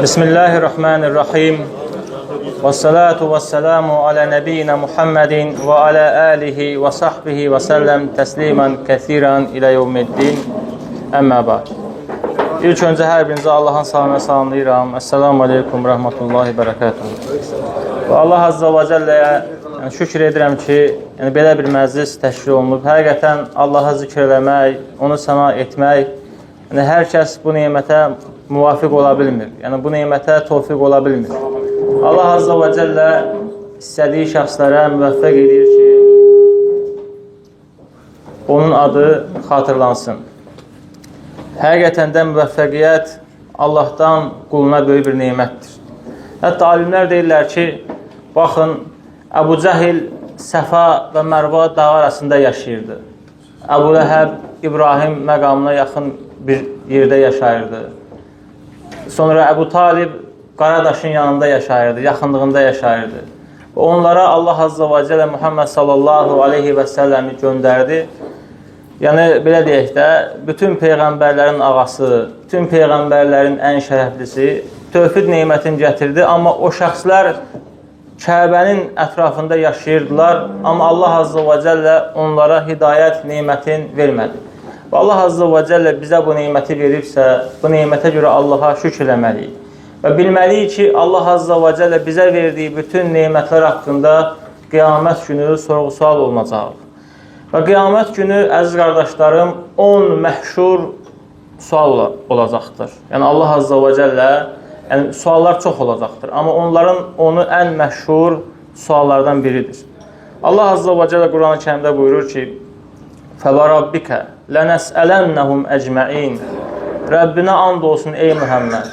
Bismillahirrahmanirrahim. Vessalatu vesselamu ala nebiyyina Muhammedin ve ala alihi ve sahbihi ve sellem təsliman kəsiran ilə yevmiddin. Əmmə ba'd. İlk öncə hər birinizi Allahın salamına salamlayıram. Esselamu aleykum rəhmətullahi bərəkətuhu. Və Allah Azza və Cəlləyə yəni, şükür edirəm ki, yəni, belə bir məclis təşkil olunub. Həqiqətən Allaha zikr eləmək, onu səna etmək, yəni, hər kəs bu nemətə müvafiq ola bilmir. Yəni bu nemətə tövfiq ola bilmir. Allah Azza və Cəllə istədiyi şəxslərə müvəffəq edir ki, onun adı xatırlansın. Həqiqətən də müvəffəqiyyət Allahdan quluna böyük bir nemətdir. Hətta alimlər deyirlər ki, baxın, Əbu Cəhil Səfa və Mərva dağı arasında yaşayırdı. Əbu Ləhəb İbrahim məqamına yaxın bir yerdə yaşayırdı. Sonra Əbu Talib Qaradaşın yanında yaşayırdı, yaxınlığında yaşayırdı. Və onlara Allah Azza və Cəllə Muhammed sallallahu aleyhi və səlləmi göndərdi. Yəni belə deyək də, bütün peyğəmbərlərin ağası, bütün peyğəmbərlərin ən şərəflisi tövhid nemətini gətirdi, amma o şəxslər Kəbənin ətrafında yaşayırdılar, amma Allah Azza və Cəllə onlara hidayət nemətini vermədi. Və Allah Azza və Cəllə bizə bu neməti veribsə, bu nemətə görə Allaha şükür eləməliyik. Və bilməliyik ki, Allah Azza və Cəllə bizə verdiyi bütün nemətlər haqqında qiyamət günü sorğu-sual olunacaq. Və qiyamət günü, əziz qardaşlarım, 10 məşhur sual olacaqdır. Yəni Allah Azza və Cəllə, yəni suallar çox olacaqdır, amma onların onu ən məşhur suallardan biridir. Allah Azza və Cəllə Quran-ı Kərimdə buyurur ki: "Fəvərabbikə lənəsələnnəhum ecmaîn." Rəbbinə and olsun ey Muhammed,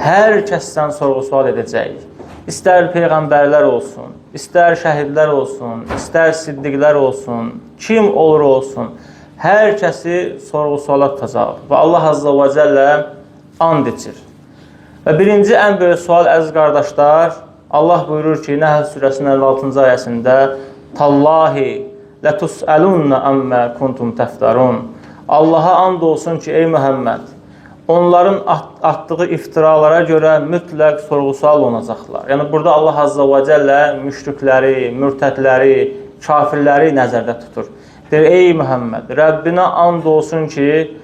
hər kəsdən sorğu-sual edəcəyik. İstər peyğəmbərlər olsun, istər şəhidlər olsun, istər siddiqlər olsun, kim olur olsun, hər kəsi sorğu-suala tutacaq. Və Allah Azza və Cəllə and içir. Və birinci ən böyük sual, əziz qardaşlar, Allah buyurur ki, Nəhl surəsinin 56-cı ayəsində: "Tallahi lətusəlunna əmmə kuntum təftarun." Allaha and olsun ki, ey Muhammed, onların atdığı iftiralara görə mütləq sorğu-sual olunacaqlar. Yəni burada Allah Azza və Cəllə müşrikləri, mürtədləri, kafirləri nəzərdə tutur. Deyir, ey Muhammed, Rəbbinə and olsun ki,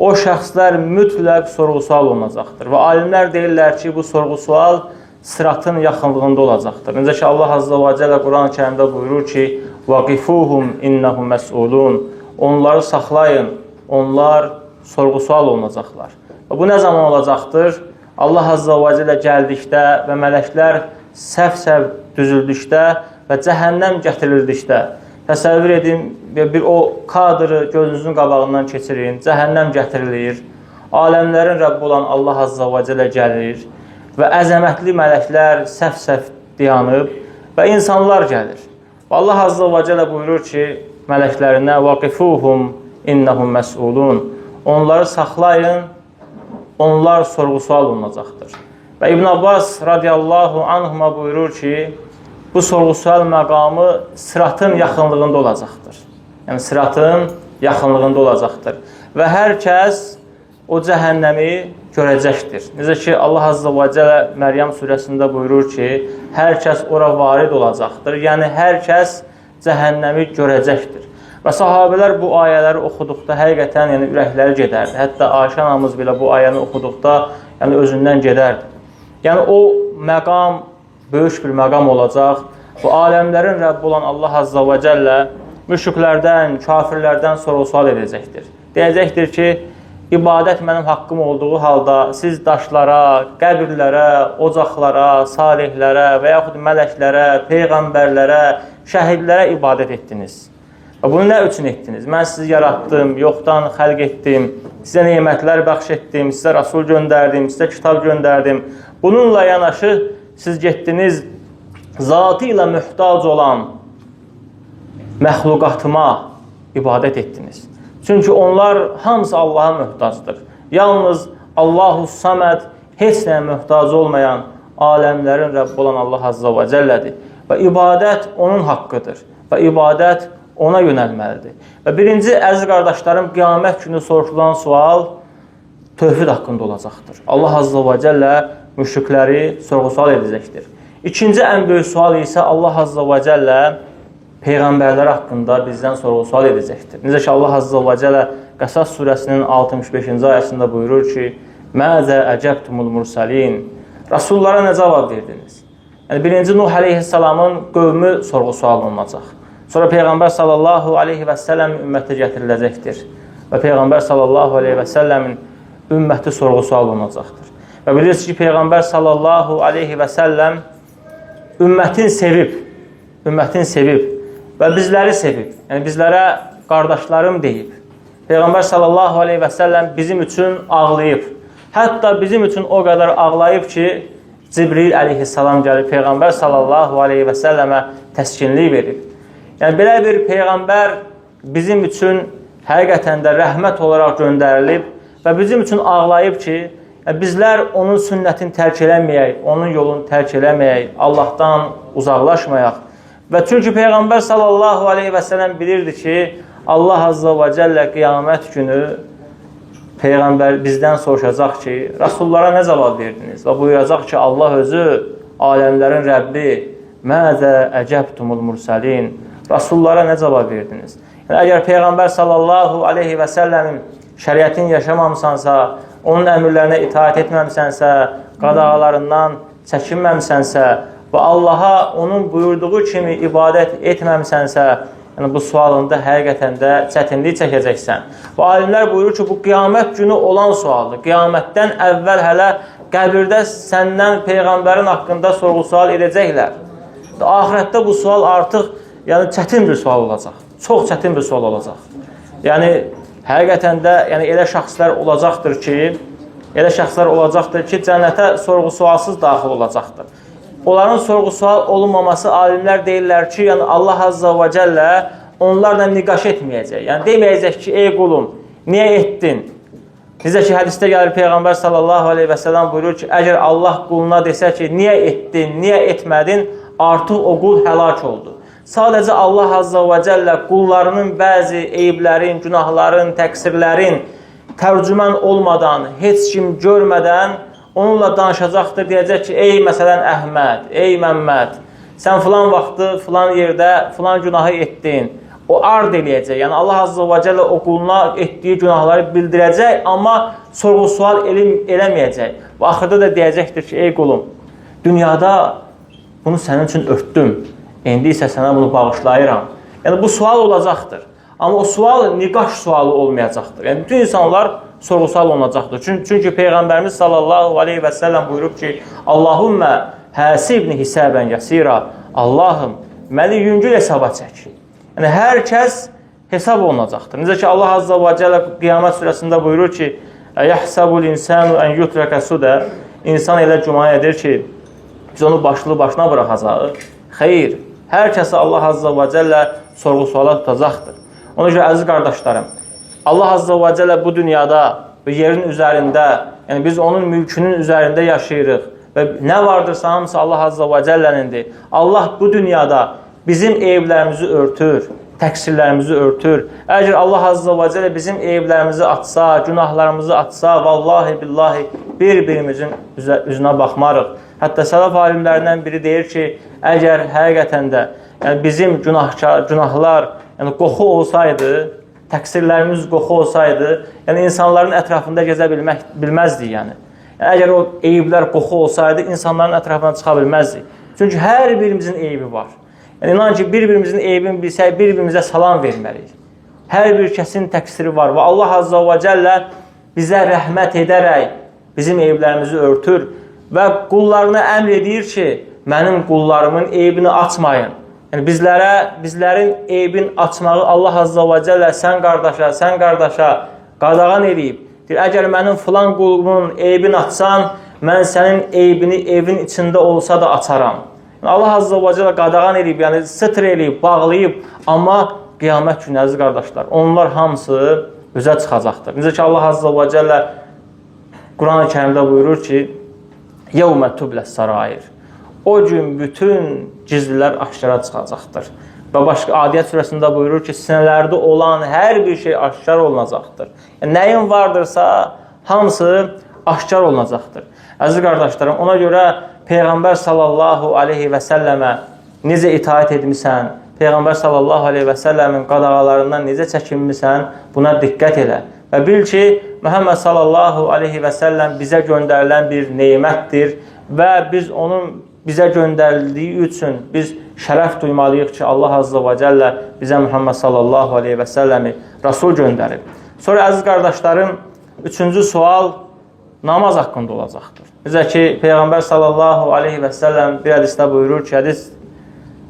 o şəxslər mütləq sorğu-sual olunacaqdır. Və alimlər deyirlər ki, bu sorğu-sual sıratın yaxınlığında olacaqdır. Necə ki, Allah Azza və Cəllə Quran-ı Kərimdə buyurur ki, "Vaqifuhum innahum məs'ulun." Onları saxlayın, onlar sorğu-sual olunacaqlar. Və bu nə zaman olacaqdır? Allah Azza və Cəllə gəldikdə və mələklər səhv-səhv düzüldükdə və cəhənnəm gətirildikdə. Təsəvvür edin, bir o kadrı gözünüzün qabağından keçirin. Cəhənnəm gətirilir. Aləmlərin Rəbbi olan Allah Azza və Cəllə gəlir və əzəmətli mələklər səhv-səhv dayanıb və insanlar gəlir. Və Allah Azza və Cəllə buyurur ki, mələklərinə: "Vaqifuhum innahum məs'ulun." Onları saxlayın, onlar sorğu-sual olunacaqdır. Və İbn Abbas radiyallahu anhuma buyurur ki, bu sorğu-sual məqamı sıratın yaxınlığında olacaqdır. Yəni sıratın yaxınlığında olacaqdır. Və hər kəs o cəhənnəmi görəcəkdir. Necə ki, Allah Azza və Cəllə Məryəm surəsində buyurur ki, hər kəs ora varid olacaqdır. Yəni hər kəs cəhənnəmi görəcəkdir. Və sahabelər bu ayələri oxuduqda həqiqətən yəni ürəkləri gedərdi. Hətta Ayşə anamız belə bu ayəni oxuduqda yəni özündən gedərdi. Yəni o məqam böyük bir məqam olacaq. Bu aləmlərin Rəbbi olan Allah Azza və Cəllə müşriklərdən, kafirlərdən sorğu-sual edəcəkdir. Deyəcəkdir ki, ibadət mənim haqqım olduğu halda siz daşlara, qəbirlərə, ocaqlara, salihlərə və yaxud mələklərə, peyğəmbərlərə, şəhidlərə ibadət etdiniz. Və bunu nə üçün etdiniz? Mən sizi yaratdım, yoxdan xəlq etdim, sizə nemətlər bəxş etdim, sizə rasul göndərdim, sizə kitab göndərdim. Bununla yanaşı siz getdiniz zatı ilə möhtac olan məxluqatıma ibadət etdiniz. Çünki onlar hamısı Allaha möhtacdır. Yalnız Allahu Saməd, heç nəyə möhtac olmayan aləmlərin Rəbbi olan Allah Azza və Cəllədir. Və ibadət onun haqqıdır. Və ibadət ona yönəlməlidir. Və birinci, əziz qardaşlarım, qiyamət günü soruşulan sual tövhid haqqında olacaqdır. Allah Azza və Cəllə müşrikləri sorğu-sual edəcəkdir. İkinci ən böyük sual isə Allah Azza və Cəllə peyğəmbərlər haqqında bizdən sorğu-sual edəcəkdir. Necə ki Allah Azza və Cəllə Qəsas surəsinin 65-ci ayəsində buyurur ki: "Məzə əcəbtumul mursalin." Rasullara nə cavab verdiniz? Yəni birinci Nuh əleyhissalamın qövmü sorğu-sual olunacaq. Sonra Peyğəmbər sallallahu aleyhi və səlləm ümməti gətiriləcəkdir. Və Peyğəmbər sallallahu aleyhi və səlləmin ümməti sorğu-sual olunacaqdır. Və bilirsiniz ki, Peyğəmbər sallallahu aleyhi və səlləm ümmətin sevib və bizləri sevib. Yəni bizlərə qardaşlarım deyib. Peyğəmbər sallallahu aleyhi və səlləm bizim üçün ağlayıb. Hətta bizim üçün o qədər ağlayıb ki, Cibril əleyhissalam gəlib Peyğəmbər sallallahu aleyhi və səlləmə təskinlik verib. Yəni belə bir peyğəmbər bizim üçün həqiqətən də rəhmət olaraq göndərilib və bizim üçün ağlayıb ki, bizlər onun sünnətini tərk eləməyək, onun yolunu tərk eləməyək, Allahdan uzaqlaşmayaq. Və çünki Peyğəmbər sallallahu aleyhi və səlləm bilirdi ki, Allah azza və cəllə qiyamət günü Peyğəmbər bizdən soruşacaq ki, Rasullara nə cavab verdiniz? Və buyuracaq ki, Allah özü aləmlərin Rəbbi, məzə əcəbtumul mursalin. Rasullara nə cavab verdiniz? Yəni, əgər Peyğəmbər sallallahu aleyhi və səlləmin şəriətini yaşamamısansa, onun əmrlərinə itaat etməmisənsə, qadağalarından çəkinməmisənsə və Allaha onun buyurduğu kimi ibadət etməmisənsə, yəni bu sualında həqiqətən də çətinlik çəkəcəksən. Və alimlər buyurur ki, bu qiyamət günü olan sualdır. Qiyamətdən əvvəl hələ qəbirdə səndən Peyğəmbərin haqqında sorğu-sual edəcəklər. Axirətdə bu sual artıq yəni çətin bir sual olacaq. Çox çətin bir sual olacaq. Yəni həqiqətən də yəni elə şəxslər olacaqdır ki, cənnətə sorğu-sualsız daxil olacaqdır. Onların sorğu-sual olunmaması alimlər deyirlər ki, yəni Allah Azza və Cəllə onlarla niqaş etməyəcək. Yəni deməyəcək ki, ey qulum, niyə etdin? Necə ki hədisdə gəlir Peyğəmbər sallallahu aleyhi və səlləm buyurur ki, əgər Allah quluna desə ki, niyə etdin, niyə etmədin, artıq o qul həlak oldu. Sadəcə Allah Azza və Cəllə qullarının bəzi eyiblərin, günahların, təqsirlərin tərcümən olmadan, heç kim görmədən onunla danışacaqdır, deyəcək ki, ey məsələn Əhməd, ey Məmməd, sən filan vaxtı, filan yerdə, filan günahı etdin. O ard eləyəcək. Yəni Allah Azza və Cəllə o quluna etdiyi günahları bildirəcək, amma sorğu-sual eləməyəcək. Və axırda da deyəcəkdir ki, ey qulum, dünyada bunu sənin üçün örtdüm, indi isə sənə bunu bağışlayıram. Yəni bu sual olacaqdır. Amma o sual niqaş sualı olmayacaqdır. Yəni bütün insanlar sorğu-sual olunacaqdır. Çünki Peyğəmbərimiz sallallahu aleyhi və səlləm buyurub ki, Allahümmə həsibni hisəbən yəsira. Allahım, məni yüngül hesaba çək. Yəni hər kəs hesab olunacaqdır. Necə ki Allah Azza və Cəllə Qiyamət surəsində buyurur ki, Yəhsəbul insanu ən yutrəkə sudə. İnsan elə güman edir ki, biz onu başlı başına buraxacağıq. Xeyr, hər kəsi Allah Azza və Cəllə sorğu-suala tutacaqdır. Ona görə əziz qardaşlarım, Allah Azza və Cəllə bu dünyada və yerin üzərində, yəni biz onun mülkünün üzərində yaşayırıq və nə vardırsa hamısı Allah Azza və Cəllənindir. Allah bu dünyada bizim eyiblərimizi örtür, təqsirlərimizi örtür. Əgər Allah Azza və Cəllə bizim eyiblərimizi atsa, günahlarımızı atsa, vallahi billahi bir-birimizin üzünə baxmarıq. Hətta sələf alimlərindən biri deyir ki, əgər həqiqətən də yəni bizim günahlar yəni qoxu olsaydı, təqsirlərimiz qoxu olsaydı, yəni insanların ətrafında gəzə bilməzdik yəni. Yəni əgər o eyiblər qoxu olsaydı, insanların ətrafına çıxa bilməzdik. Çünki hər birimizin eybi var. Yəni inan ki, bir-birimizin eybini bilsək, bir-birimizə salam verməliyik. Hər bir kəsin təqsiri var və Allah Azza və Cəllə bizə rəhmət edərək bizim eyiblərimizi örtür və qullarına əmr edir ki, mənim qullarımın eybini açmayın. Yəni bizlərin eybin açmağı Allah Azza və Cəllə sən qardaşa, sən qardaşa qadağan eləyib. Deyir, əgər mənim filan qulumun eybini açsan, mən sənin eybini evin içində olsa da açaram. Yəni, Allah Azza və Cəllə qadağan eləyib, yəni sıtr eləyib, bağlayıb, amma qiyamət günü əziz qardaşlar, onlar hamısı üzə çıxacaqdır. Necə ki Allah Azza və Cəllə Quran-ı Kərimdə buyurur ki, Yevmə tubləs sarair. O gün bütün gizlilər aşkara çıxacaqdır. Və başqa Adiyyat surəsində buyurur ki, sinələrdə olan hər bir şey aşkar olunacaqdır. Yəni, nəyin vardırsa, hamısı aşkar olunacaqdır. Əziz qardaşlarım, ona görə Peyğəmbər sallallahu aleyhi və səlləmə necə itaət etmisən, Peyğəmbər sallallahu aleyhi və səlləmin qadağalarından necə çəkinmisən, buna diqqət elə. Və bil ki, Məhəmməd sallallahu aleyhi və səlləm bizə göndərilən bir nemətdir və biz onun bizə göndərildiyi üçün biz şərəf duymalıyıq ki, Allah azza və cəllə bizə Məhəmməd sallallahu aleyhi və səlləmi Rasul göndərib. Sonra əziz qardaşlarım, üçüncü sual namaz haqqında olacaqdır. Necə ki, Peyğəmbər sallallahu aleyhi və səlləm bir hədisdə buyurur ki, hədis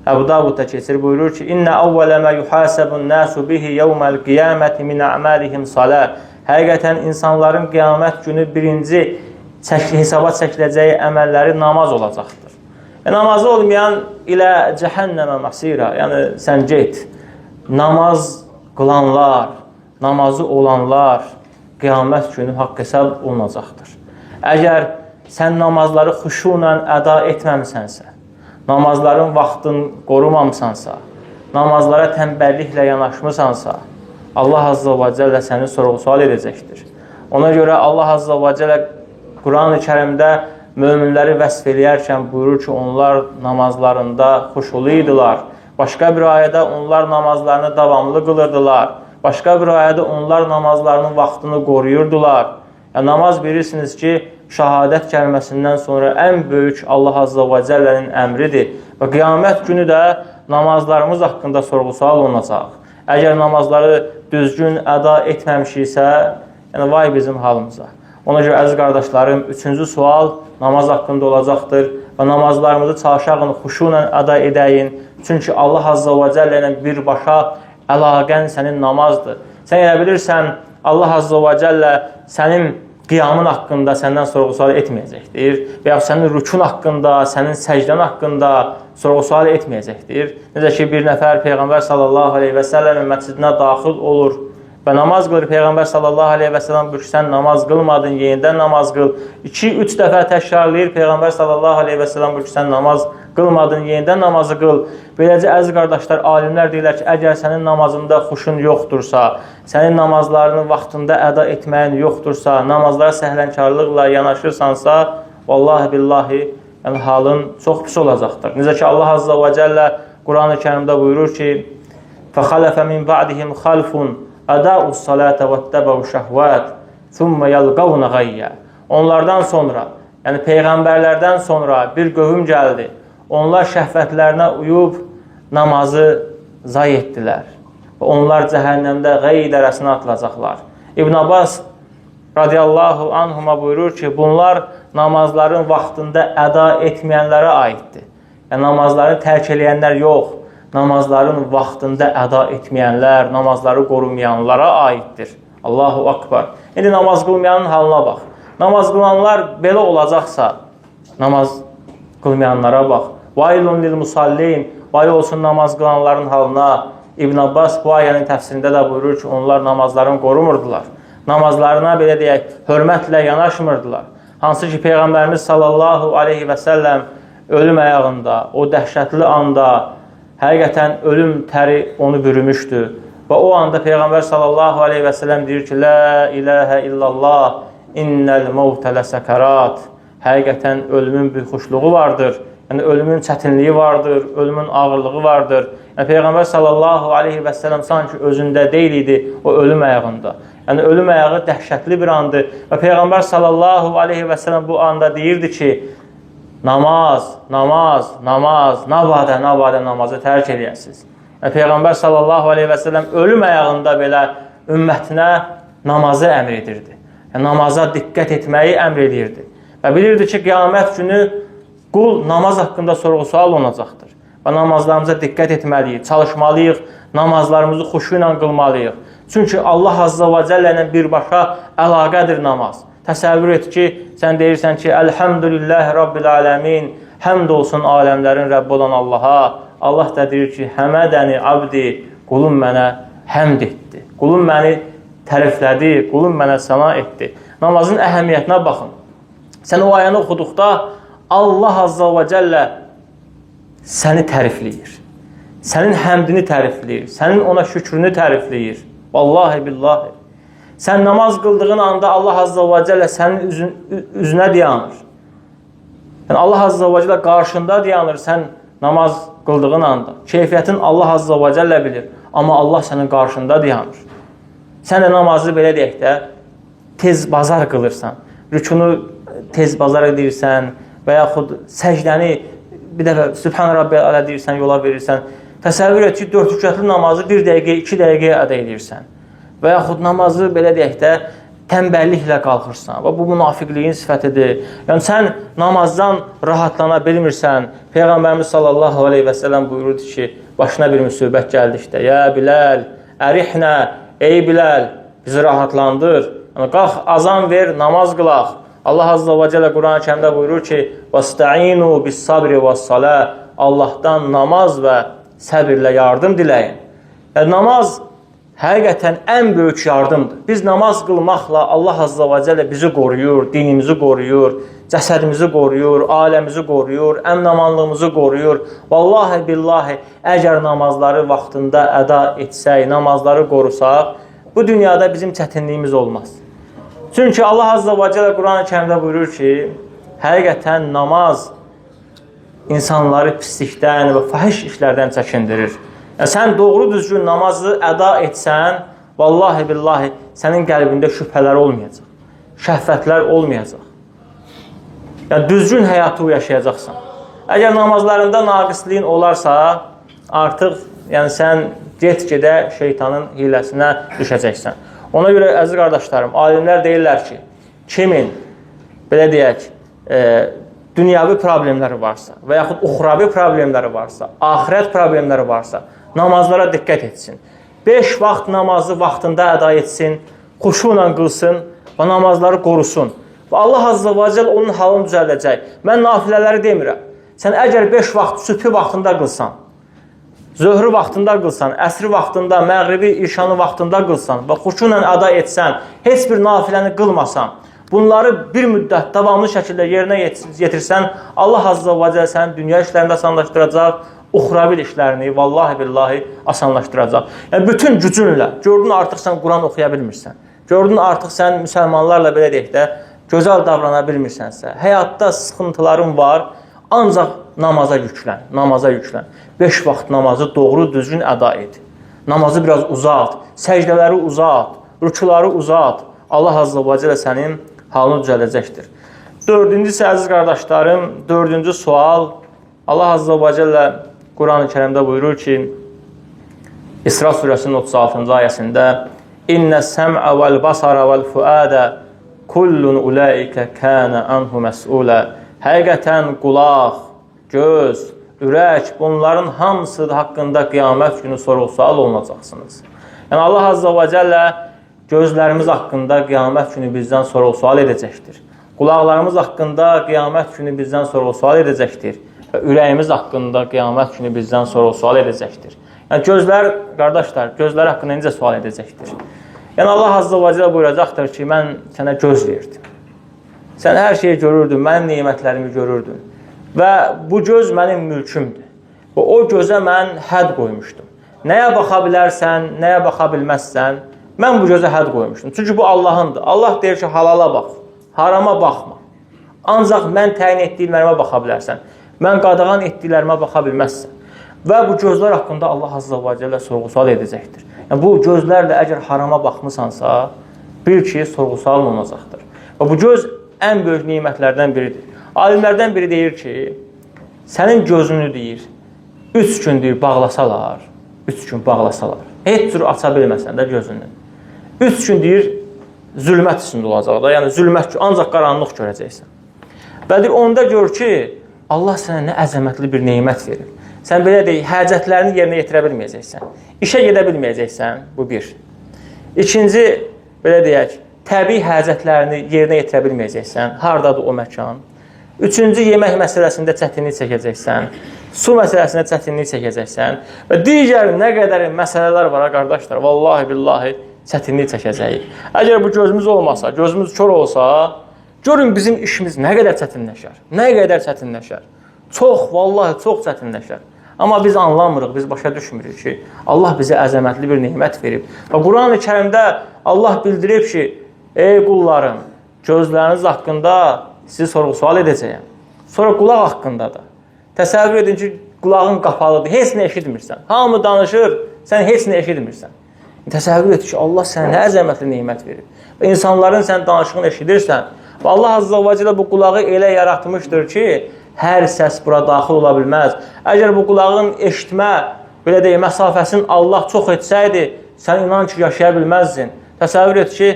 Əbu Davudda keçir, buyurur ki, İnnə əvvələ mə yuhasəbun nəsu bihi yevməl qiyaməti min ə'malihim salah. Həqiqətən insanların qiyamət günü birinci hesaba çəkiləcəyi əməlləri namaz olacaqdır. Namazı olmayan ilə cəhənnəmə məsira, yəni sən get. Namaz qılanlar, namazı olanlar qiyamət günü haqq hesab olunacaqdır. Əgər sən namazları xuşu ilə əda etməmisənsə, namazların vaxtını qorumamısansa, namazlara tənbəlliklə yanaşmısansa, Allah Azza və Cəllə səni sorğu-sual edəcəkdir. Ona görə Allah Azza və Cəllə Quran-ı Kərimdə möminləri vəsf eləyərkən buyurur ki, onlar namazlarında xuşulu idilər. Başqa bir ayədə onlar namazlarını davamlı qılırdılar. Başqa bir ayədə onlar namazlarının vaxtını qoruyurdular. Yəni, namaz bilirsiniz ki, şəhadət kəlməsindən sonra ən böyük Allah Azza və Cəllənin əmridir. Və qiyamət günü də namazlarımız haqqında sorğu-sual olunacaq. Əgər namazları düzgün əda etməmişiksə, yəni vay bizim halımıza. Ona görə əziz qardaşlarım, üçüncü sual namaz haqqında olacaqdır və namazlarımızı çalışağın, xuşu ilə əda edəyin. Çünki Allah Azza və Cəllə ilə birbaşa əlaqən sənin namazdır. Sən elə bilirsən, Allah Azza və Cəllə sənin qiyamın haqqında səndən sorğu-sual etməyəcəkdir və ya sənin rükun haqqında, sənin səcdən haqqında sorğu-sual etməyəcəkdir. Necə ki, bir nəfər Peyğəmbər sallallahu aleyhi və səlləmin məscidinə daxil olur və namaz qılır. Peyğəmbər sallallahu aleyhi və səlləm buyurur ki, sən namaz qılmadın, yenidən namaz qıl. 2-3 dəfə təkrarlayır. Peyğəmbər sallallahu aleyhi və səlləm buyurur ki, sən namaz qılmadın, yenidən namazı qıl. Beləcə, əziz qardaşlar, alimlər deyirlər ki, əgər sənin namazında xuşun yoxdursa, sənin namazlarını vaxtında əda etməyin yoxdursa, namazlara səhlənkarlıqla yanaşırsansa, vallahi billahi, yəni halın çox pis olacaqdır. Necə ki, Allah Azza və Cəllə Quran-ı Kərimdə buyurur ki, فَخَلَفَ مِنْ بَعْدِهِمْ خَلْفٌ أَدَاءُ الصَّلَاةَ وَاتَّبَعُوا الشَّهْوَاتِ ثُمَّ يَلْقَوْنَ غَيًّا. Onlardan sonra, yəni peyğəmbərlərdən sonra bir qövm gəldi. Onlar şəhvətlərinə uyub namazı zay etdilər. Və onlar cəhənnəmdə Ğey dərəsinə atılacaqlar. İbn Abbas radiyallahu anhuma buyurur ki, bunlar namazların vaxtında əda etməyənlərə aiddir. Yəni, namazları tərk eləyənlər yox, namazların vaxtında əda etməyənlər, namazları qorumayanlara aiddir. Allahu Akbar. İndi namaz qılmayanın halına bax. Namaz qılanlar belə olacaqsa, namaz qılmayanlara bax. Vaylun lil musallin, vay olsun namaz qılanların halına. İbn Abbas bu ayənin təfsirində də buyurur ki, onlar namazlarını qorumurdular. Namazlarına belə deyək, hörmətlə yanaşmırdılar. Hansı ki, Peyğəmbərimiz sallallahu aleyhi və səlləm ölüm ayağında, o dəhşətli anda həqiqətən ölüm təri onu bürümüşdü. Və o anda Peyğəmbər sallallahu aleyhi və səlləm deyir ki, La ilahə illallah, innəl mevtə ləsəkərat. Həqiqətən ölümün bir xuşluğu vardır. Yəni, ölümün çətinliyi vardır, ölümün ağırlığı vardır. Yəni, Peyğəmbər sallallahu aleyhi və səlləm sanki özündə deyil idi o ölüm ayağında. Yəni, ölüm ayağı dəhşətli bir andır. Və Peyğəmbər sallallahu aleyhi və səlləm bu anda deyirdi ki, namaz, namaz, namaz, navadə, navadə namazı tərk eləyəsiniz. Yəni, Peyğəmbər sallallahu aleyhi və səlləm ölüm ayağında belə ümmətinə namazı əmr edirdi. Yəni, namaza diqqət etməyi əmr edirdi. Və bilirdi ki, qiyamət günü qul namaz haqqında sorğu-sual olunacaqdır. Və namazlarımıza diqqət etməliyik, çalışmalıyıq, namazlarımızı xuşu ilə qılmalıyıq. Çünki Allah Azza və Cəllə ilə birbaşa əlaqədir namaz. Təsəvvür et ki, sən deyirsən ki, Elhamdülillah Rabbil aləmin, həmd olsun aləmlərin Rəbbi olan Allaha. Allah da deyir ki, həmədəni abdi, qulum mənə həmd etdi. Qulum məni təriflədi, qulum mənə səna etdi. Namazın əhəmiyyətinə baxın. Sən o ayəni oxuduqda Allah Azza və Cəllə səni tərifləyir. Sənin həmdini tərifləyir. Sənin ona şükrünü tərifləyir. Vallahi billahi. Sən namaz qıldığın anda Allah Azza və Cəllə sənin üzünə dayanır. Yəni Allah Azza və Cəllə qarşında dayanır sən namaz qıldığın anda. Keyfiyyətin Allah Azza və Cəllə bilir, amma Allah sənin qarşında dayanır. Sən də namazı belə deyək də tez bazar qılırsan. Rükunu tez bazar edirsən və yaxud səcdəni bir dəfə Sübhan Rabbiyəl Əla deyirsən, yola verirsən. Təsəvvür et ki, 4 rükətli namazı 1 dəqiqə, 2 dəqiqəyə əda edirsən. Və yaxud namazı belə deyək də tənbəlliklə qalxırsan və bu münafiqliyin sifətidir. Yəni sən namazdan rahatlana bilmirsən. Peyğəmbərimiz sallallahu əleyhi və səlləm buyururdu ki, başına bir müsibət gəldikdə, ya Bilal, ərihnə, ey Bilal, bizi rahatlandır. Yəni qalx, azan ver, namaz qılaq. Allah azza və cəllə Quran-ı Kərimdə buyurur ki: "Vəstəinu bis-sabri və-salah." Allahdan namaz və səbirlə yardım diləyin. Yəni namaz həqiqətən ən böyük yardımdır. Biz namaz qılmaqla Allah azza və cəllə bizi qoruyur, dinimizi qoruyur, cəsədimizi qoruyur, ailəmizi qoruyur, əmn-amanlığımızı qoruyur. Vallahi billahi, əgər namazları vaxtında əda etsək, namazları qorusaq, bu dünyada bizim çətinliyimiz olmaz. Çünki Allah azza və cəllə Quran-ı Kərimdə buyurur ki, həqiqətən namaz insanları pislikdən və fahiş işlərdən çəkindirir. Yəni, sən doğru düzgün namazı əda etsən, vallahi billahi sənin qəlbində şübhələr olmayacaq, şəhvətlər olmayacaq. Yəni düzgün həyatı yaşayacaqsan. Əgər namazlarında naqisliyin olarsa, artıq yəni sən get-gedə şeytanın hiləsinə düşəcəksən. Ona görə əziz qardaşlarım, alimlər deyirlər ki, kimin belə deyək, dünyavi problemləri varsa və yaxud uxravi problemləri varsa, axirət problemləri varsa, namazlara diqqət etsin. 5 vaxt namazı vaxtında əda etsin, xuşuyla qılsın və namazları qorusun. Və Allah azza və cəll onun halını düzəldəcək. Mən nafilələri demirəm. Sən əgər 5 vaxt sübhü vaxtında qılsan, zöhrü vaxtında qılsan, əsri vaxtında, məğribi, işanı vaxtında qılsan və xuşuyla əda etsən, heç bir nafiləni qılmasan, bunları bir müddət davamlı şəkildə yerinə yetirsən, Allah azza və cəll sənin dünya işlərində asanlaşdıracaq, uxravi işlərini vallahi billahi asanlaşdıracaq. Yəni bütün gücünlə, gördün artıq sən Quran oxuya bilmirsən. Gördün artıq sən müsəlmanlarla belə deyək də gözəl davrana bilmirsənsə, həyatda sıxıntıların var, ancaq namaza yüklən, namaza yüklən. 5 vaxt namazı doğru düzgün əda et. Namazı biraz uzat, səcdələri uzat, rükuları uzat. Allah azza və cəllə sənin halını düzəldəcəkdir. Dördüncüsü əziz qardaşlarım, dördüncü sual Allah azza və cəllə Quran-ı Kərimdə buyurur ki, İsra surəsinin 36-cı ayəsində İnnə səm'ə vəl basara vəl fuadə kullun ulaikə kənə anhu məs'ulə. Həqiqətən qulaq, göz, ürək, bunların hamısı haqqında qiyamət günü sorğu-sual olunacaqsınız. Yəni Allah azza və cəllə gözlərimiz haqqında qiyamət günü bizdən sorğu-sual edəcəkdir. Qulaqlarımız haqqında qiyamət günü bizdən sorğu-sual edəcəkdir və ürəyimiz haqqında qiyamət günü bizdən sorğu-sual edəcəkdir. Yəni gözlər, qardaşlar, gözlər haqqında necə sual edəcəkdir? Yəni Allah azza və cəllə buyuracaqdır ki, mən sənə göz verdim. Sən hər şeyi görürdün, mənim nemətlərimi görürdün. Və bu göz mənim mülkümdür. Və o gözə mən hədd qoymuşdum. Nəyə baxa bilərsən, nəyə baxa bilməzsən, mən bu gözə hədd qoymuşdum. Çünki bu Allahındır. Allah deyir ki, halala bax, harama baxma. Ancaq mən təyin etdiklərimə baxa bilərsən. Mən qadağan etdiklərimə baxa bilməzsən. Və bu gözlər haqqında Allah azza və cəllə sorğu-sual edəcəkdir. Yəni bu gözlərlə əgər harama baxmısansa, bil ki, sorğu-sual olunacaqdır. Və bu göz ən böyük nemətlərdən biridir. Alimlərdən biri deyir ki, sənin gözünü deyir, 3 gün deyir bağlasalar, 3 gün bağlasalar, heç cür aça bilməsən də gözünü. 3 gün deyir zülmət içində olacaq da, yəni zülmət, ancaq qaranlıq görəcəksən. Və deyir onda gör ki, Allah sənə nə əzəmətli bir nemət verir. Sən belə deyək, hacətlərini yerinə yetirə bilməyəcəksən. İşə gedə bilməyəcəksən, bu bir. İkinci, belə deyək, təbii hacətlərini yerinə yetirə bilməyəcəksən. Hardadır o məkan? Üçüncü, yemək məsələsində çətinlik çəkəcəksən. Su məsələsində çətinlik çəkəcəksən. Və digər nə qədər məsələlər var ha qardaşlar, vallahi billahi çətinlik çəkəcəyik. Əgər bu gözümüz olmasa, gözümüz kör olsa, görün bizim işimiz nə qədər çətinləşər. Nə qədər çətinləşər. Çox, vallahi çox çətinləşər. Amma biz anlamırıq, biz başa düşmürük ki, Allah bizə əzəmətli bir nemət verib. Və Quran-ı Kərimdə Allah bildirib ki, ey qullarım, gözləriniz haqqında sizi sorğu-sual edəcəyəm. Sonra qulaq haqqında da. Təsəvvür edin ki, qulağın qapalıdır, heç nə eşitmirsən. Hamı danışır, sən heç nə eşitmirsən. Təsəvvür et ki, Allah sənə nə əzəmətli nemət verib. Və insanların sən danışığını eşidirsən. Və Allah Azza və Cəllə bu qulağı elə yaratmışdır ki, hər səs bura daxil ola bilməz. Əgər bu qulağın eşitmə, belə deyək, məsafəsini Allah çox etsəydi, sən inan ki, yaşaya bilməzdin. Təsəvvür et ki,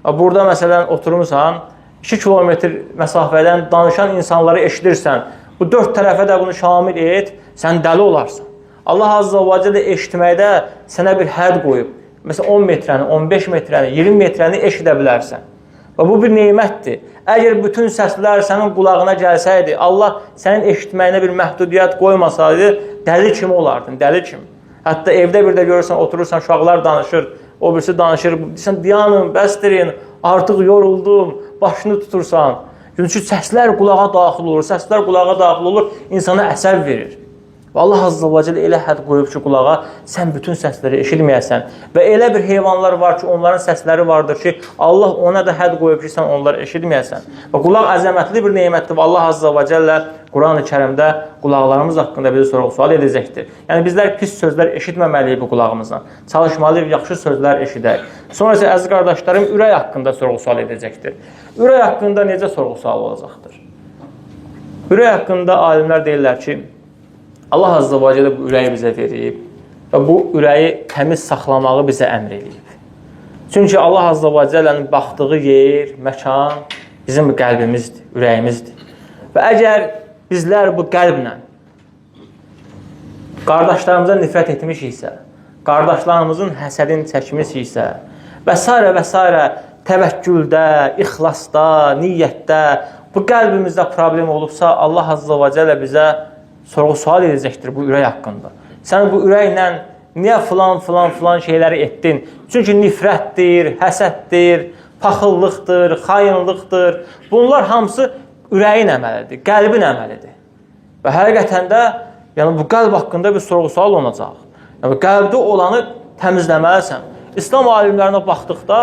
burada məsələn oturmusan, 2 kilometr məsafədən danışan insanları eşidirsən. Bu 4 tərəfə də bunu şamil et, sən dəli olarsan. Allah Azza və Cəllə eşitməkdə sənə bir hədd qoyub. Məsələn, 10 metrəni, 15 metrəni, 20 metrəni eşidə bilərsən. Və bu bir nemətdir. Əgər bütün səslər sənin qulağına gəlsəydi, Allah sənin eşitməyinə bir məhdudiyyət qoymasaydı, dəli kimi olardın, dəli kimi. Hətta evdə bir də görürsən, oturursan, uşaqlar danışır, o birisi danışır, deyirsən, dayanın, bəsdirin, artıq yoruldum, başını tutursan. Çünki səslər qulağa daxil olur, səslər qulağa daxil olur, insana əsəb verir. Və Allah Azza və Cəllə elə hədd qoyub ki, qulağa sən bütün səsləri eşitməyəsən. Və elə bir heyvanlar var ki, onların səsləri vardır ki, Allah ona da hədd qoyub ki, sən onları eşitməyəsən. Və qulaq əzəmətli bir nemətdir və Allah Azza və Cəllə Quran-ı Kərimdə qulaqlarımız haqqında bizi sorğu-sual edəcəkdir. Yəni bizlər pis sözlər eşitməməliyik bu qulağımızdan. Çalışmalıyıq, yaxşı sözlər eşidək. Sonra isə əziz qardaşlarım, ürək haqqında sorğu-sual edəcəkdir. Ürək haqqında necə sorğu-sual olacaqdır? Ürək haqqında alimlər deyirlər ki, Allah Azza və Cəllə bu ürəyi bizə verib və bu ürəyi təmiz saxlamağı bizə əmr eləyib. Çünki Allah Azza və Cəllənin baxdığı yer, məkan bizim qəlbimizdir, ürəyimizdir. Və əgər bizlər bu qəlblə qardaşlarımıza nifrət etmişiksə, qardaşlarımızın həsədini çəkmişiksə və s. və s. təvəkküldə, ixlasda, niyyətdə bu qəlbimizdə problem olubsa, Allah Azza və Cəllə bizə sorğu-sual edəcəkdir bu ürək haqqında. Sən bu ürəklə niyə filan, filan, filan şeyləri etdin? Çünki nifrətdir, həsəddir, paxıllıqdır, xainlıqdır. Bunlar hamısı ürəyin əməlidir, qəlbin əməlidir. Və həqiqətən də yəni bu qəlb haqqında bir sorğu-sual olunacaq. Yəni qəlbdə olanı təmizləməlisən. İslam alimlərinə baxdıqda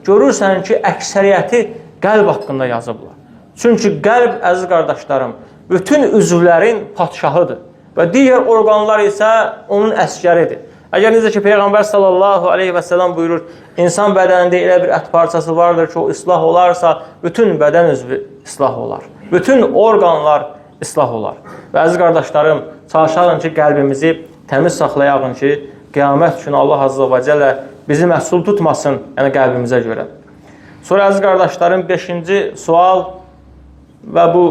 görürsən ki, əksəriyyəti qəlb haqqında yazıblar. Çünki qəlb, əziz qardaşlarım, bütün üzvlərin padşahıdır və digər orqanlar isə onun əskəridir. Əgər necə ki Peyğəmbər sallallahu aleyhi və səlləm buyurur, insan bədənində elə bir ət parçası vardır ki, o islah olarsa, bütün bədən üzvü islah olar. Bütün orqanlar islah olar. Və əziz qardaşlarım, çalışalım ki, qəlbimizi təmiz saxlayaq ki, qiyamət günü Allah Azza və Cəllə bizi məsul tutmasın, yəni qəlbimizə görə. Sonra əziz qardaşlarım, 5-ci sual və bu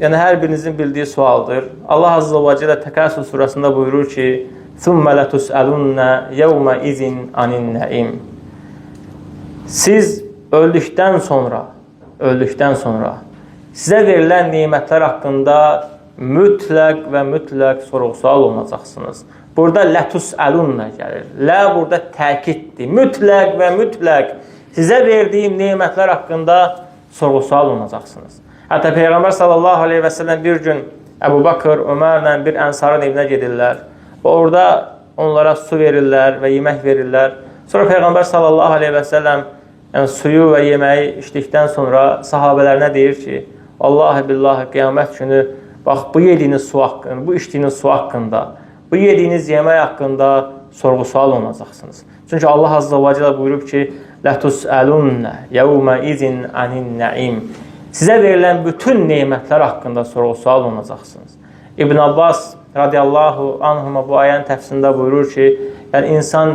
yəni hər birinizin bildiyi sualdır. Allah Azza və Cəllə Təkəssür surəsində buyurur ki: "Thumma latus'alunna yawma izin anin naim." Siz öldükdən sonra sizə verilən nemətlər haqqında mütləq və mütləq sorğu-sual olunacaqsınız. Burada latus'alunna gəlir. Lə burada təkiddir. Mütləq və mütləq sizə verdiyim nemətlər haqqında sorğu-sual olunacaqsınız. Hətta Peyğəmbər sallallahu aleyhi və səlləm bir gün Əbu Bakır, Ömərlə bir ənsarın evinə gedirlər və orada onlara su verirlər və yemək verirlər. Sonra Peyğəmbər sallallahu aleyhi və səlləm yəni, suyu və yeməyi içdikdən sonra sahabələrinə deyir ki, Vallahi billahi qiyamət günü bax bu yediyiniz su haqqında, bu içdiyiniz su haqqında, bu yediyiniz yemək haqqında sorğu-sual olunacaqsınız. Çünki Allah Azza və Cəllə buyurub ki, "Lətusəlunna yevmə izin anin naim." Sizə verilən bütün nemətlər haqqında sorğu-sual olunacaqsınız. İbn Abbas radiyallahu anhuma bu ayənin təfsirində buyurur ki, yəni insan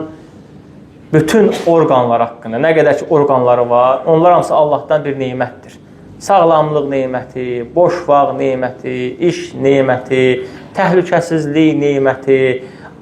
bütün orqanlar haqqında, nə qədər ki orqanları var, onlar hamısı Allahdan bir nemətdir. Sağlamlıq neməti, boş vaxt neməti, iş neməti, təhlükəsizlik neməti,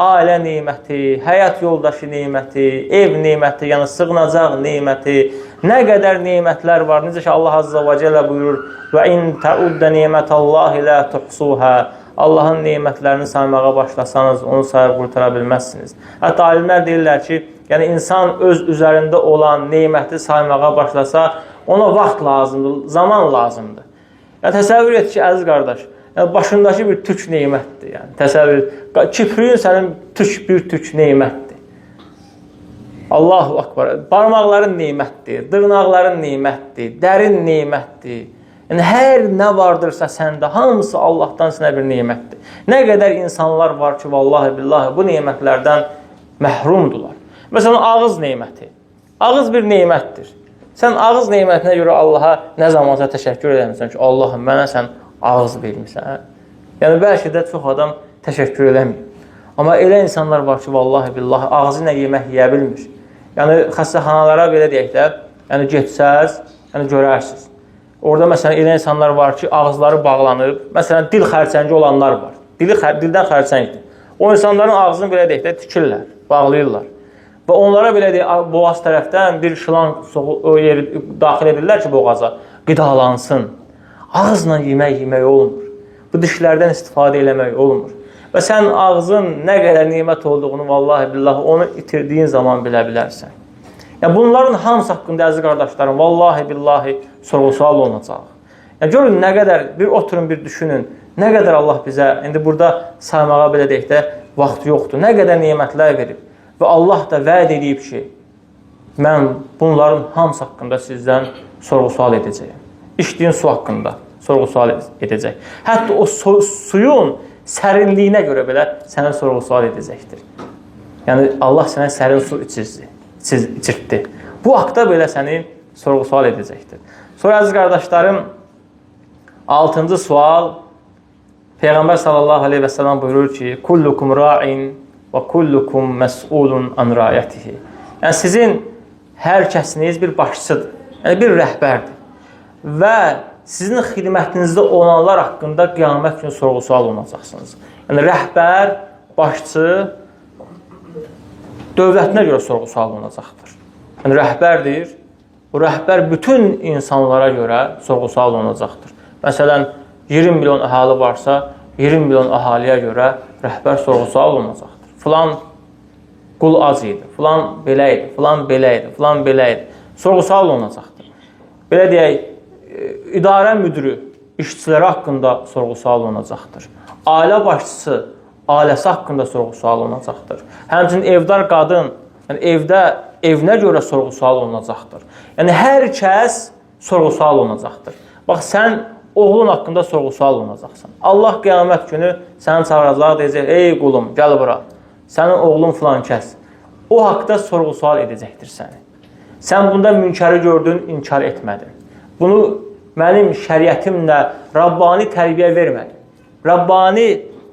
ailə neməti, həyat yoldaşı neməti, ev neməti, yəni sığınacaq neməti, nə qədər nemətlər var. Necə ki Allah Azza və Cəllə buyurur: "Və in ta'udda nemetallahi la tuhsuha." Allahın nemətlərini saymağa başlasanız, onu sayıb qurtara bilməzsiniz. Hətta alimlər deyirlər ki, yəni insan öz üzərində olan neməti saymağa başlasa, ona vaxt lazımdır, zaman lazımdır. Yəni təsəvvür et ki, əziz qardaş, Yəni başındakı bir tük nemətdir. Yəni təsəvvür et. Kipriyin sənin bir tük nemətdir. Allahu akbar. Barmaqların nemətdir, dırnaqların nemətdir, dərin nemətdir. Yəni hər nə vardırsa səndə, hamısı Allahdan sənə bir nemətdir. Nə qədər insanlar var ki, vallahi billahi bu nemətlərdən məhrumdular. Məsələn, ağız neməti. Ağız bir nemətdir. Sən ağız nemətinə görə Allaha nə zamansa təşəkkür eləmirsən ki, Allahım mənə sən ağız vermisən. Yəni bəlkə də çox adam təşəkkür eləmir. Amma elə insanlar var ki, vallahi billahi ağzı ilə yemək yeyə bilmir. Yəni xəstəxanalara belə deyək də, yəni getsəz, yəni görərsiniz. Orada məsələn elə insanlar var ki, ağızları bağlanıb. Məsələn, dil xərçəngi olanlar var. Dildən xərçəngdir. O insanların ağzını belə deyək də tikirlər, bağlayırlar. Və onlara belə deyək, boğaz tərəfdən bir şılan o yeri daxil edirlər ki, boğaza qidalansın. Ağızla yemək yemək olmur. Bu dişlərdən istifadə eləmək olmur. Və sən ağzın nə qədər nemət olduğunu vallahi billahi onu itirdiyin zaman bilə bilərsən. Yəni bunların hamısı haqqında əziz qardaşlarım, vallahi billahi sorğu-sual olunacaq. Yəni görün nə qədər bir oturun bir düşünün, nə qədər Allah bizə indi burada saymağa belə deyək də vaxt yoxdur. Nə qədər nemətlər verib və Allah da vəd edib ki, mən bunların hamısı haqqında sizdən sorğu-sual edəcəyəm. İçdiyin su haqqında sorğu-sual edəcək. Hətta o suyun sərinliyinə görə belə sənə sorğu-sual edəcəkdir. Yəni Allah sənə sərin su içirtdi. Bu haqda belə səni sorğu-sual edəcəkdir. Sonra əziz qardaşlarım, 6-cı sual Peyğəmbər sallallahu əleyhi və səlləm buyurur ki: "Kullukum ra'in və kullukum məs'ulun an ra'yatihi." Yəni sizin hər kəsiniz bir başçıdır. Yəni bir rəhbərdir. Və sizin xidmətinizdə olanlar haqqında qiyamət günü sorğu-sual olunacaqsınız. Yəni rəhbər, başçı dövlətinə görə sorğu-sual olunacaqdır. Yəni rəhbərdir. O rəhbər bütün insanlara görə sorğu-sual olunacaqdır. Məsələn, 20 milyon əhali varsa, 20 milyon əhaliyə görə rəhbər sorğu-sual olunacaqdır. Filan qul ac idi, filan belə idi, filan belə idi, filan belə idi. Sorğu-sual olunacaqdır. Belə deyək, idarə müdiri işçiləri haqqında sorğu-sual olunacaqdır. Ailə başçısı ailəsi haqqında sorğu-sual olunacaqdır. Həmçinin evdar qadın, yəni evdə evinə görə sorğu-sual olunacaqdır. Yəni hər kəs sorğu-sual olunacaqdır. Bax sən oğlun haqqında sorğu-sual olunacaqsan. Allah qiyamət günü səni çağıracaq, deyəcək: "Ey qulum, gəl bura. Sənin oğlun filan kəs." O haqda sorğu-sual edəcəkdir səni. Sən bunda münkəri gördün, inkar etmədin. Bunu mənim şəriətimlə Rabbani tərbiyə vermədim. Rabbani,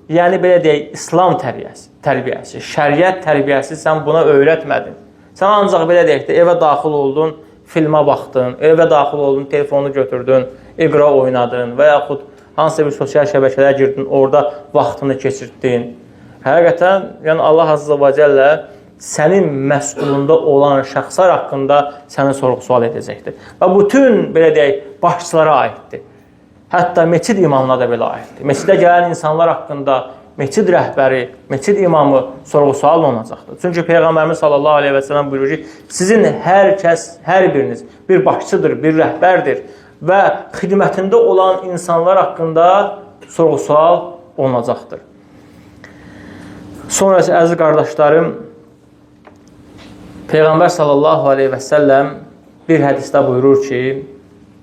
yəni belə deyək, İslam tərbiyəsi, şəriət tərbiyəsi sən buna öyrətmədin. Sən ancaq belə deyək də evə daxil oldun, filmə baxdın, evə daxil oldun, telefonu götürdün, iqra oynadın və yaxud hansısa bir sosial şəbəkələrə girdin, orada vaxtını keçirdin. Həqiqətən, yəni Allah Azza və Cəllə sənin məsulunda olan şəxslər haqqında səni sorğu-sual edəcəkdir. Və bütün, belə deyək, başçılara aiddir. Hətta meçid imamına da belə aiddir. Meçidə gələn insanlar haqqında meçid rəhbəri, meçid imamı sorğu-sual olunacaqdır. Çünki Peyğəmbərimiz sallallahu əleyhi və səlləm buyurur ki, sizin hər kəs, hər biriniz bir başçıdır, bir rəhbərdir və xidmətində olan insanlar haqqında sorğu-sual olunacaqdır. Sonra isə əziz qardaşlarım, Peyğəmbər sallallahu əleyhi və səlləm bir hədisdə buyurur ki,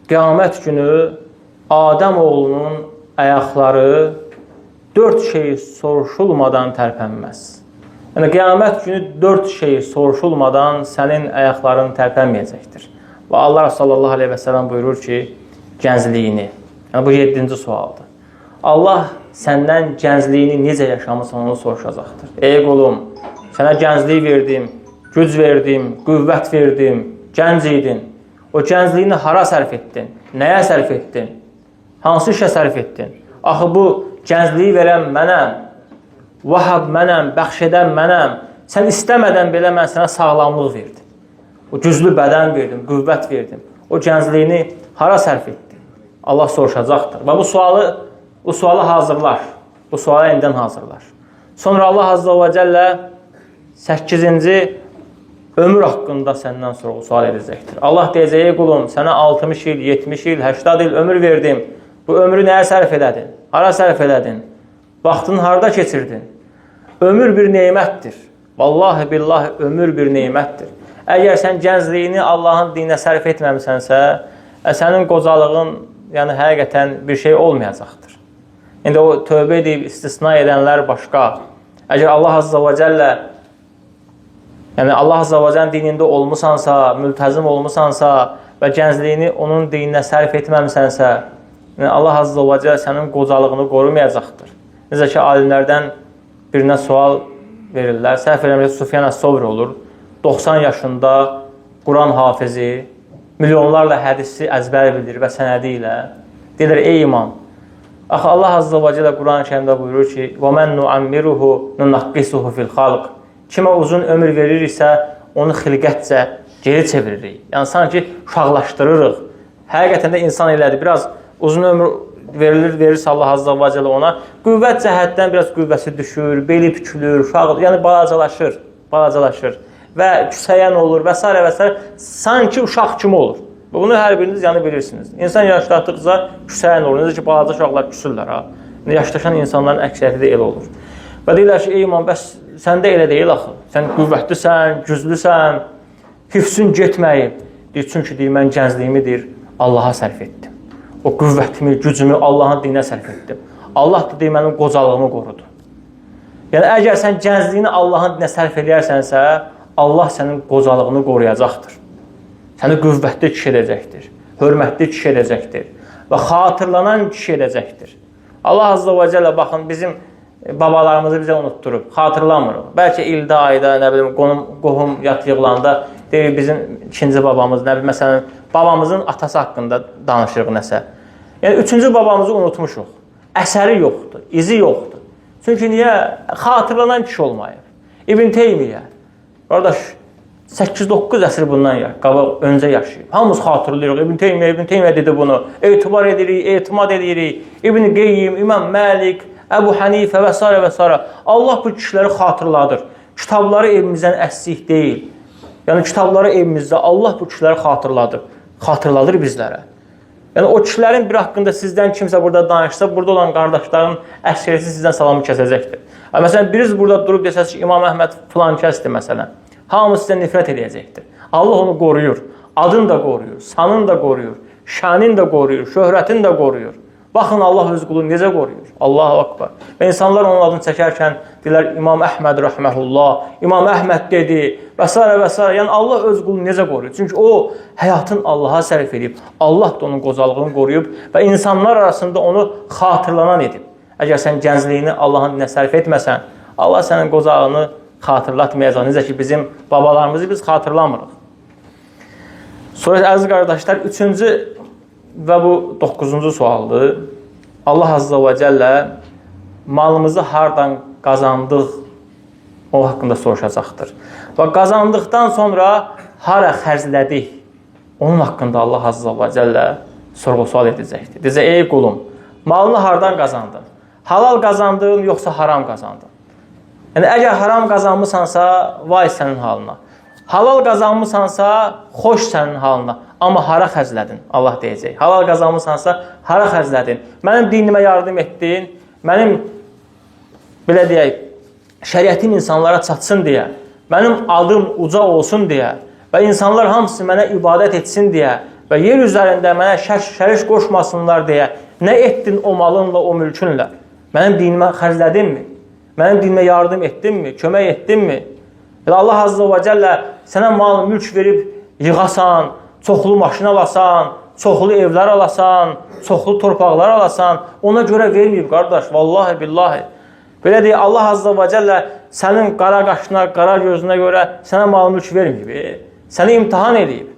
qiyamət günü Adəm oğlunun ayaqları 4 şey soruşulmadan tərpənməz. Yəni qiyamət günü 4 şey soruşulmadan sənin ayaqların tərpənməyəcəkdir. Və Allah sallallahu əleyhi və səlləm buyurur ki, gəncliyini. Yəni bu 7-ci sualdır. Allah səndən gəncliyini necə yaşamısan onu soruşacaqdır. Ey qulum, sənə gənclik verdim, güc verdim, qüvvət verdim, gənc idin. O gəncliyini hara sərf etdin? Nəyə sərf etdin? Hansı işə sərf etdin? Axı bu gəncliyi verən mənəm, Vahab mənəm, bəxş edən mənəm. Sən istəmədən belə mən sənə sağlamlıq verdim. O güclü bədən verdim, qüvvət verdim. O gəncliyini hara sərf etdin? Allah soruşacaqdır. Və bu sualı hazırlar. Bu sualı indidən hazırlar. Sonra Allah Azza və Cəllə 8-ci ömür haqqında səndən sorğu-sual edəcəkdir. Allah deyəcək: "Ey qulum, sənə 60 il, 70 il, 80 il ömür verdim. Bu ömrü nəyə sərf elədin? Hara sərf elədin? Vaxtını harda keçirdin? Ömür bir nemətdir. Vallahi billahi ömür bir nemətdir. Əgər sən gəncliyini Allahın dininə sərf etməmisənsə, sənin qocalığın yəni həqiqətən bir şey olmayacaqdır. İndi o tövbə edib istisna edənlər başqa. Əgər Allah Azza və Cəllə, yəni Allah Azza və Cəllənin dinində olmusansa, mültəzim olmusansa və gəncliyini onun dininə sərf etməmisənsə, yəni Allah Azza və Cəllə sənin qocalığını qorumayacaqdır. Necə ki, alimlərdən birinə sual verirlər. Səhv eləmirsə Sufyan əs-Sovri olur. 90 yaşında Quran hafizi, milyonlarla hədisi əzbər bilir və sənədi ilə. Deyirlər, ey imam, axı Allah Azza və Cəllə Quran-ı Kərimdə buyurur ki, وَمَنْ نُعَمِّرُهُ نُنَقِّسُهُ فِي الْخَلْقِ. Kimə uzun ömür veririksə, onu xilqətcə geri çeviririk. Yəni, sanki uşaqlaşdırırıq. Həqiqətən də insan elədir. Biraz uzun ömür verilir, verirsə Allah Azza və Cəllə ona, qüvvət cəhətdən biraz qüvvəsi düşür, beli bükülür, uşaq, yəni balacalaşır, balacalaşır və küsəyən olur və s. və s. Sanki uşaq kimi olur. Bunu hər biriniz yəni bilirsiniz. İnsan yaşlatdıqca küsəyən olur. Necə ki, balaca uşaqlar küsürlər. Ha. Yaşlaşan insanların əksəriyyəti də elə olur. Və deyirlər ki, ey imam, bəs səndə elə deyil axı. Sən qüvvətlisən, güclüsən, hifzin getməyib. Deyir, çünki deyir, mən gəncliyimi deyir, Allaha sərf etdim. O qüvvətimi, gücümü Allahın dininə sərf etdim. Allah da deyir, mənim qocalığımı qorudu. Yəni, əgər sən gəncliyini Allahın dininə sərf eləyərsənsə, Allah sənin qocalığını qoruyacaqdır. Səni qüvvətli kişi edəcəkdir, hörmətli kişi edəcəkdir və xatırlanan kişi edəcəkdir. Allah Azza və Cəllə, baxın, bizim babalarımızı bizə unutdurub, xatırlamırıq. Bəlkə ildə, ayda, nə bilim, qohum yat yığılanda deyir, bizim ikinci babamız, nə bilim, məsələn, babamızın atası haqqında danışırıq nəsə. Yəni, üçüncü babamızı unutmuşuq. Əsəri yoxdur, izi yoxdur. Çünki niyə? Xatırlanan kişi olmayıb. İbn Teymiyyə, qardaş, 8-9 əsr bundan qabaq öncə yaşayıb. Hamımız xatırlayırıq. İbn Teymiyyə, İbn Teymiyyə dedi bunu. Etibar edirik, etimad edirik. İbn Qeyyim, İmam Məlik, Əbu Hənifə və s. və s. Allah bu kişiləri xatırladır. Kitabları evimizdən əksik deyil. Yəni kitabları evimizdə Allah bu kişiləri xatırladır. Xatırladır bizlərə. Yəni o kişilərin bir haqqında sizdən kimsə burada danışsa, burada olan qardaşların əksəriyyəti sizdən salamı kəsəcəkdir. Məsələn, biriniz burada durub desəz ki, İmam Əhməd filan kəsdir məsələn. Hamı sizdən nifrət eləyəcəkdir. Allah onu qoruyur. Adını da qoruyur, sanını da qoruyur, şənin də qoruyur, şöhrətini də qoruyur. Baxın Allah öz qulunu necə qoruyur. Allahu Akbar. Və insanlar onun adını çəkərkən deyirlər İmam Əhməd rəhməhullah, İmam Əhməd dedi və s. və s. Yəni Allah öz qulunu necə qoruyur? Çünki o həyatını Allaha sərf edib. Allah da onun qocalığını qoruyub və insanlar arasında onu xatırlanan edib. Əgər sən gəncliyini Allahın dininə sərf etməsən, Allah sənin qocalığını xatırlatmayacaq. Necə ki bizim babalarımızı biz xatırlamırıq. Sonra əziz qardaşlar, üçüncü və bu 9-cu sualdır. Allah Azza və Cəllə malımızı hardan qazandıq o haqqında soruşacaqdır. Və qazandıqdan sonra hara xərclədik onun haqqında Allah Azza və Cəllə sorğu-sual edəcəkdir. Deyəcək, ey qulum, malını hardan qazandın? Halal qazandın yoxsa haram qazandın? Yəni əgər haram qazanmısansa, vay sənin halına. Halal qazanmısansa, xoş sənin halına. Amma hara xərclədin? Allah deyəcək. Halal qazanmısansa, hara xərclədin? Mənim dinimə yardım etdin, mənim, belə deyək, şəriətim insanlara çatsın deyə, mənim adım uca olsun deyə və insanlar hamısı mənə ibadət etsin deyə və yer üzərində mənə şərik qoşmasınlar deyə nə etdin o malınla, o mülkünlə? Mənim dinimə xərclədinmi? Mənim dinimə yardım etdinmi? Kömək etdinmi? Elə Allah Azza və Cəllə sənə mal, mülk verib yığasan, çoxlu maşın alasan, çoxlu evlər alasan, çoxlu torpaqlar alasan, ona görə verməyib qardaş, vallahi billahi. Belə deyək, Allah Azza və Cəllə sənin qara qaşına, qara gözünə görə sənə mal, mülk verməyib, səni imtahan edib.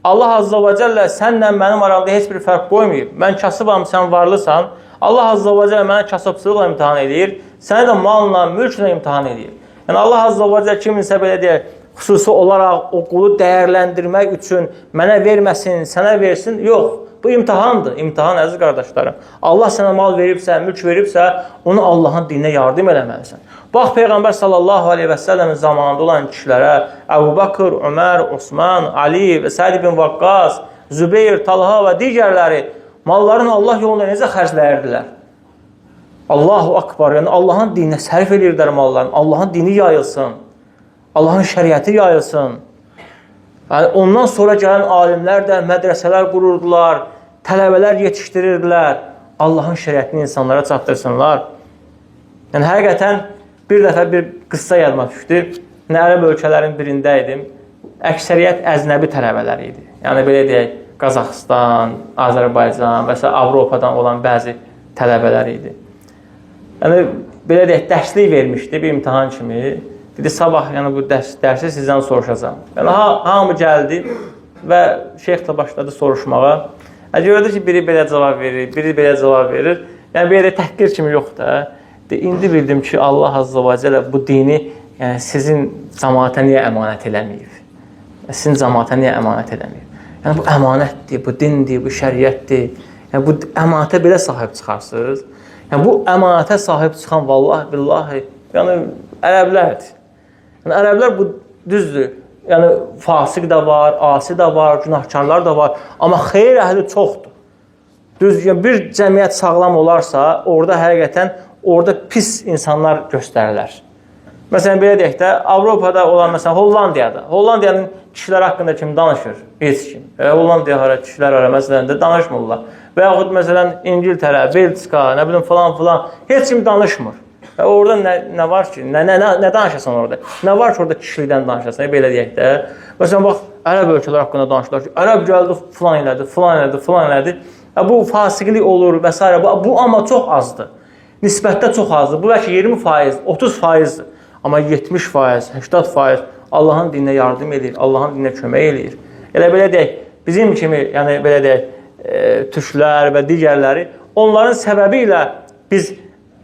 Allah Azza və Cəllə sənlə mənim aramda heç bir fərq qoymayıb. Mən kasıbam, sən varlısan. Allah Azza və Cəllə mənə kasıbçılıqla imtahan edir, səni də malla, mülklə imtahan edir. Yəni Allah Azza və Cəllə kiminsə belə deyək, xüsusi olaraq o qulu dəyərləndirmək üçün mənə verməsin, sənə versin. Yox, bu imtahandır. İmtahan əziz qardaşlarım. Allah sənə mal veribsə, mülk veribsə, onu Allahın dininə yardım eləməlisən. Bax Peyğəmbər sallallahu aleyhi və səlləmin zamanında olan kişilərə Əbu Bakır, Ömər, Osman, Ali və Səid ibn Vaqqas, Zübeyir, Talha və digərləri mallarını Allah yolunda necə xərcləyirdilər? Allahu Akbar, yəni Allahın dininə sərf edirdilər mallarını. Allahın dini yayılsın. Allahın şəriəti yayılsın. Yəni ondan sonra gələn alimlər də mədrəsələr qururdular, tələbələr yetişdirirdilər. Allahın şəriətini insanlara çatdırsınlar. Yəni həqiqətən bir dəfə bir qıssa yadıma düşdü. Yəni, ərəb ölkələrin birində idim. Əksəriyyət əcnəbi tələbələr idi. Yəni belə deyək, Qazaxıstan, Azərbaycan və s. Avropadan olan bəzi tələbələr idi. Yəni belə deyək, dərslik vermişdi bir imtahan kimi. Dedi, sabah yəni bu dərsi sizdən soruşacağam. Yəni hamı gəldi və şeyx də başladı soruşmağa. Yəni gördü ki, biri belə cavab verir, biri belə cavab verir. Yəni belə təhqir kimi yox da. İndi bildim ki, Allah Azza və Cəllə bu dini yəni sizin cəmaata niyə əmanət eləməyib? Sizin cəmaata niyə əmanət eləməyib? Yəni bu əmanətdir, bu dindir, bu şəriətdir. Yəni bu əmanətə belə sahib çıxarsınız. Yəni bu əmanətə sahib çıxan vallahi billahi, yəni ərəblərdir. Yəni ərəblər bu düzdür. Yəni fasiq də var, asi də var, günahkarlar da var, amma xeyir əhli çoxdur. Düz, yəni bir cəmiyyət sağlam olarsa, orada həqiqətən orada pis insanlar göstərilər. Məsələn belə deyək də, Avropada olan məsələn Hollandiyada. Hollandiyanın kişilər haqqında kim danışır? Heç kim. Hollandiya hara, kişilər hara məsələn də danışmırlar. Və yaxud məsələn İngiltərə, Belçika, nə bilim falan filan heç kim danışmır. Orada nə var ki? Nə danışasan orada? Nə var ki orada kişilikdən danışasan? Belə deyək də. Məsələn bax ərəb ölkələri haqqında danışırlar ki, ərəb gəldi filan elədi, filan elədi, filan elədi. Bu fasiqlik olur və s. Bu amma çox azdır. Nisbətdə çox azdır. Bu bəlkə 20%, 30%-dir. Amma 70%, 80% Allahın dininə yardım edir, Allahın dininə kömək eləyir. Elə belə deyək, bizim kimi, yəni belə deyək, türklər və digərləri, onların səbəbi ilə biz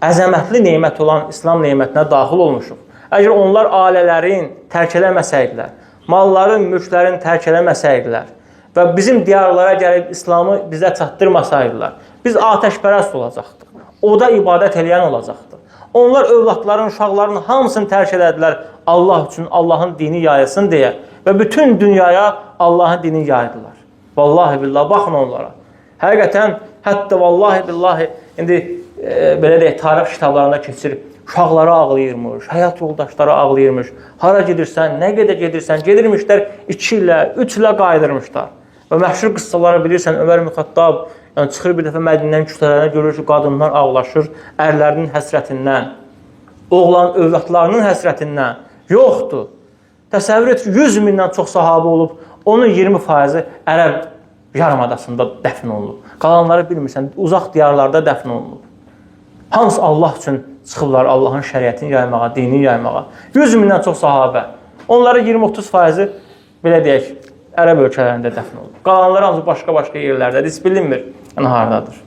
əzəmətli nemət olan İslam nemətinə daxil olmuşuq. Əgər onlar ailələrin tərk eləməsəydilər, malların, mülklərin tərk eləməsəydilər və bizim diyarlara gəlib İslamı bizə çatdırmasaydılar, biz atəşpərəst olacaqdıq. Oda ibadət eləyən olacaqdıq. Onlar övladların, uşaqların hamısını tərk elədilər Allah üçün, Allahın dini yayılsın deyə və bütün dünyaya Allahın dinini yaydılar. Vallahi billah, baxın onlara. Həqiqətən, hətta vallahi billahi, indi belə deyək, tarix kitablarında keçir, uşaqları ağlayırmış, həyat yoldaşları ağlayırmış. Hara gedirsən, nə qədər gedirsən, gedirmişlər 2 ilə, 3 ilə qayıdırmışlar. Və məşhur qıssaları bilirsən, Ömər ibn Xattab, yəni çıxır bir dəfə Mədinənin küçələrinə, görür ki, qadınlar ağlaşır ərlərinin həsrətindən, oğlan övladlarının həsrətindən. Yoxdur. Təsəvvür et ki, 100 mindən çox sahabə olub, onun 20%-i Ərəb yarımadasında dəfn olunub. Qalanları bilmirsən, uzaq diyarlarda dəfn olunub. Hansı Allah üçün çıxıblar Allahın şəriətini yaymağa, dinini yaymağa. 100 mindən çox sahabə. Onların 20-30%-i belə deyək, Ərəb ölkələrində dəfn olunub. Qalanları hamısı başqa-başqa yerlərdədir, heç bilinmir, yəni hardadır.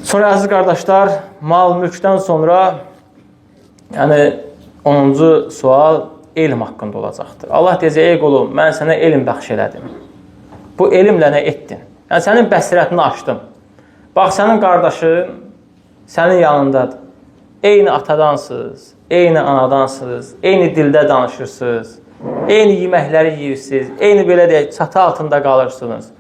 Sonra əziz qardaşlar, mal mülkdən sonra yəni 10-cu sual elm haqqında olacaqdır. Allah deyəcək, ey qulum, mən sənə elm bəxş elədim. Bu elmlə nə etdin? Yəni sənin bəsirətini açdım. Bax, sənin qardaşın sənin yanındadır. Eyni atadansınız, eyni anadansınız, eyni dildə danışırsınız, eyni yeməkləri yeyirsiniz, eyni belə deyək, çatı altında qalırsınız.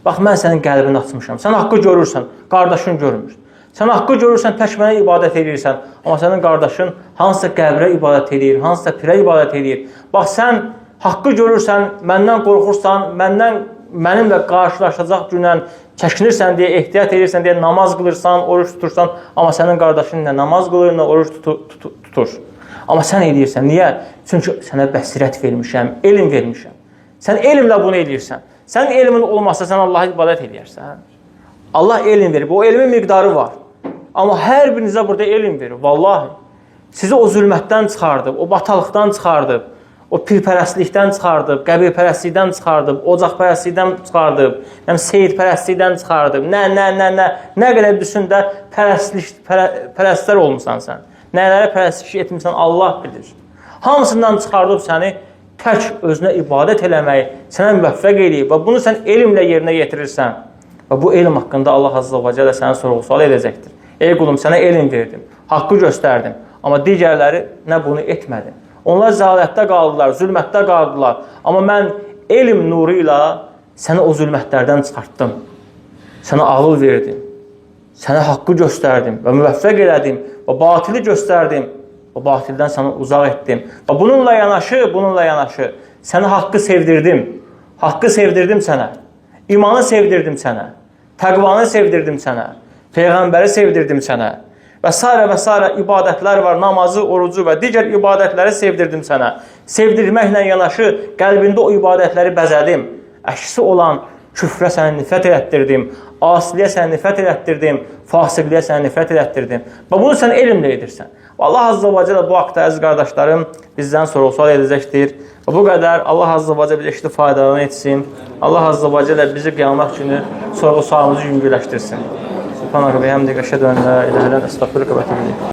Bax, mən sənin qəlbini açmışam. Sən haqqı görürsən, qardaşın görmür. Sən haqqı görürsən, tək mənə ibadət edirsən, amma sənin qardaşın hansısa qəbrə ibadət edir, hansısa pirə ibadət edir. Bax, sən haqqı görürsən, məndən qorxursan, mənimlə qarşılaşacaq günən çəkinirsən deyə, ehtiyat edirsən deyə namaz qılırsan, oruç tutursan, amma sənin qardaşın nə namaz qılır, nə oruç tutur. Amma sən eləyirsən. Niyə? Çünki sənə bəsirət vermişəm, elm vermişəm. Sən elmlə bunu eləyirsən. Sənin elmin olmasa sən Allaha ibadət eləyərsən. Allah elm verib. O elmin miqdarı var. Amma hər birinizə burada elm verir. Vallahi. Sizi o zülmətdən çıxardıb, o batalıqdan çıxardıb, o pirpərəstlikdən çıxardıb, qəbirpərəstlikdən çıxardıb, ocaqpərəstlikdən çıxardıb, yəni seyidpərəstlikdən çıxardıb. Nə qədər düşün də pərəstlər olmusan sən. Nələrə pərəstlik etmirsən Allah bilir. Hamısından çıxardıb səni tək özünə ibadət eləməyi sənə müvəffəq eləyib və bunu sən elmlə yerinə yetirirsən. Və bu elm haqqında Allah Azza və Cəllə səni sorğu-sual edəcəkdir. Ey qulum, sənə elm verdim, haqqı göstərdim, amma digərləri nə bunu etmədi. Onlar zəlalətdə qaldılar, zülmətdə qaldılar. Amma mən elm nuru ilə səni o zülmətlərdən çıxartdım. Sənə ağıl verdim. Sənə haqqı göstərdim və müvəffəq elədim və batili göstərdim və batildən səni uzaq etdim. Və bununla yanaşı sənə haqqı sevdirdim. Haqqı sevdirdim sənə. İmanı sevdirdim sənə. Təqvanı sevdirdim sənə. Peyğəmbəri sevdirdim sənə. Və sairə və sairə ibadətlər var, namazı, orucu və digər ibadətləri sevdirdim sənə. Sevdirməklə yanaşı qəlbində o ibadətləri bəzədim. Əksi olan küfrə səni nifrət elətdirdim, asiliyə səni nifrət elətdirdim, fasiqliyə səni nifrət elətdirdim. Və bunu sən elmlə edirsən. Və Allah Azza və Cəllə bu haqda əziz qardaşlarım bizdən sorğu-sual edəcəkdir. Və bu qədər Allah Azza və Cəllə bizə eşidib faydalan etsin. Allah Azza və Cəllə bizi qiyamət günü sorğu-sualımızı yüngülləşdirsin. Subhanaka və həmdikə əşhədu ən la ilahə illə ente, əstəğfiruka və etûbü ileyk.